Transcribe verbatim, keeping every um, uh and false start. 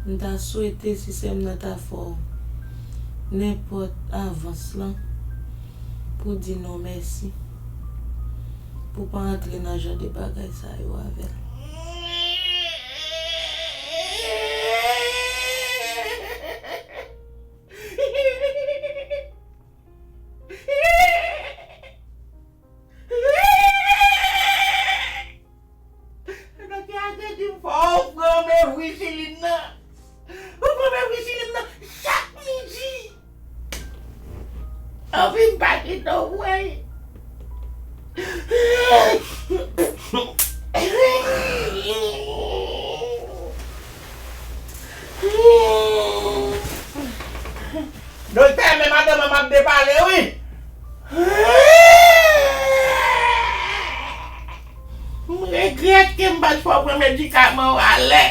M ta swete si sè m nan ta fè w nenpòt avans lan pou di non mèsi, pou pa antre nan jan de bagay sa yo avè l. Doktè a te di m fò w pran mevrisilin nan. Ou pran mevrisilin nan chak midi. Anpi m pa kite w pran l. Doktè, men madanm an m ap depale wi. M regrèt ke m pa t fè w pran medikaman w alè.